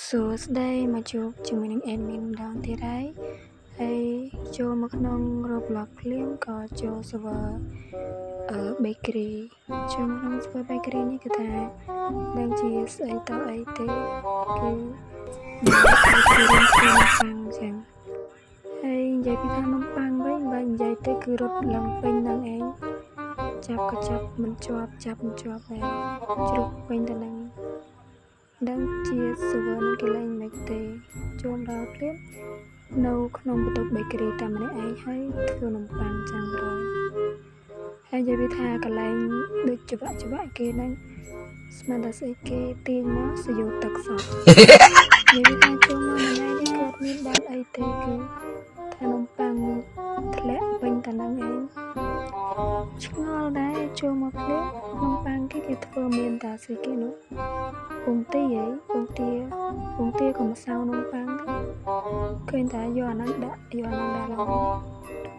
សួស្តីមកជួបជាមួយនឹង admin ម្ដងទៀតហើយហើយចូលមកក្នុង Roblox ភ្លាមក៏ចូល server bakery ចូលមកក្នុង server bakery នេះគឺថាដឹងជាស្អីតអីទេគឺ bakery ធ្វើនំប៉័ងចឹងហើយនិយាយពីថានំប៉័ងវិញបើនិយាយទៅគឺរត់ឡើងពេញនឹងឯងចាប់ក៏ចាប់មិនជាប់ចាប់មិនជាប់ដែរជ្រុះពេញទៅនឹងដឹងជា server នឹងគេលេងមិនទេចូលមកដល់ភ្លាមនៅក្នុងបន្ទប់ bakery តែម្នាក់ឯងហើយធ្វើនំប៉័ងចឹងហើយហើយនិយាយពីថាកន្លែងដូចច្បាក់ច្បាក់គេហ្នឹងស្មានតែស្អីគេទាញមកសយោទឹកសោះនិយាយពីថាចូលមកមួយថ្ងៃនេះក៏អត់មានបានអីទេគឺថានំប៉័ងធ្លាក់ពេញតែនឹងឯងឆ្ងល់ដែរចូលមកភ្លាមនំប៉័ងគេគេធ្វើមានតែស្អីគេនោះពងទាហីពងទាពងទាក៏ម្សៅនំប៉័ងទេឃើញតែយកអាហ្នឹងដាក់យកអាហ្នឹងដាក់ឡើង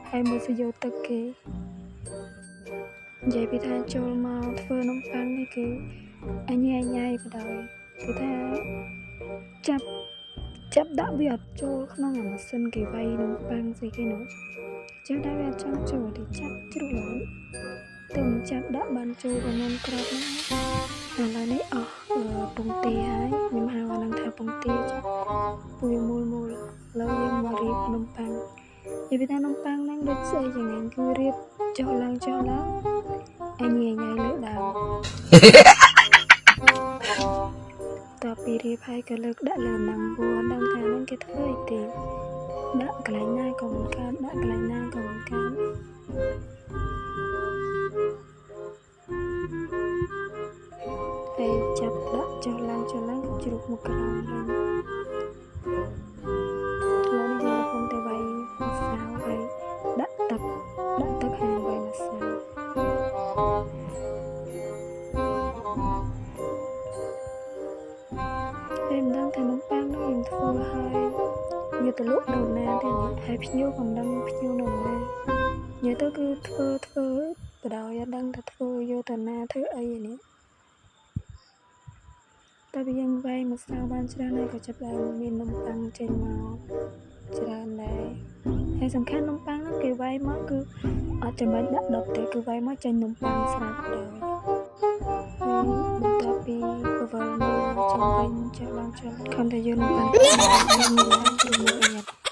ហើយមួយសយោទឹកគេនិយាយពីថាចូលមកធ្វើនំប៉័ងនេះគឺអញញ៉ៃញ៉ៃបដ ாய் គឺថាចាប់ចាប់ដាក់វាអត់ចូលក្នុងអាម៉ាស៊ីនគេវាយនំប៉័ងស្អីគេនោះចាប់ដាក់វាអត់ចង់ចូលទេចាប់ជ្រុះរហូតទៅមិនចាប់ដាក់បានចូលប្រហែលក្របហ្នឹងឥឡូវនេះអស់ពងទាហើយខ្ញុំហៅអាហ្នឹងថាពងទាចុះពុយមូលមូលឥឡូវយើងមករៀបនំប៉័ងនិយាយពីថានំប៉័ងហ្នឹងដូចស្អីយ៉ាងហ្នឹងគឺរៀបចុះឡើងចុះឡើងអញញ៉ៃញ៉ៃលើដើមតពីរៀបហើយក៏លើកដាក់លើហ្នឹងព្រោះអត់ដឹងថាហ្នឹងគេធ្វើអីទេដាក់កន្លែងណាក៏មិនកើតដាក់កន្លែងណាក៏មិនកើតហើយចាប់ដាក់ចុះឡើងចុះឡើងជ្រុះមកក្រោមវិញឥឡូវនេះយើងកំពុងតែវាយម្សៅហើយដាក់ទឹកដាក់ទឹកហើយវាយម្សៅហើយមិនដឹងថានំប៉័ងនោះយើងធ្វើហើយយកទៅលក់នៅណាទេហើយភ្ញៀវក៏មិនដឹងភ្ញៀវនៅណានិយាយទៅគឺធ្វើធ្វើបដ ாய் អត់ដឹងថាធ្វើយកទៅណាធ្វើអីនេះតែបើយើងវាយម្សៅបានច្រើនហើយក៏ចាប់ដើមមាននំប៉័ងចេញមកច្រើនដែរហើយសំខាន់នំប៉័ងហ្នឹងគេវាយមកគឺអត់ចាំបាច់ដាក់ដប់ទេគឺវាយមកចេញនំប៉័ងស្រាប់ដល់ហើយបន្ទាប់ពីពវល់មើលជុំវិញចុះឡើងចុះខំតែយកនំប៉័ងមានឡើងព្រោះមើលអីអត់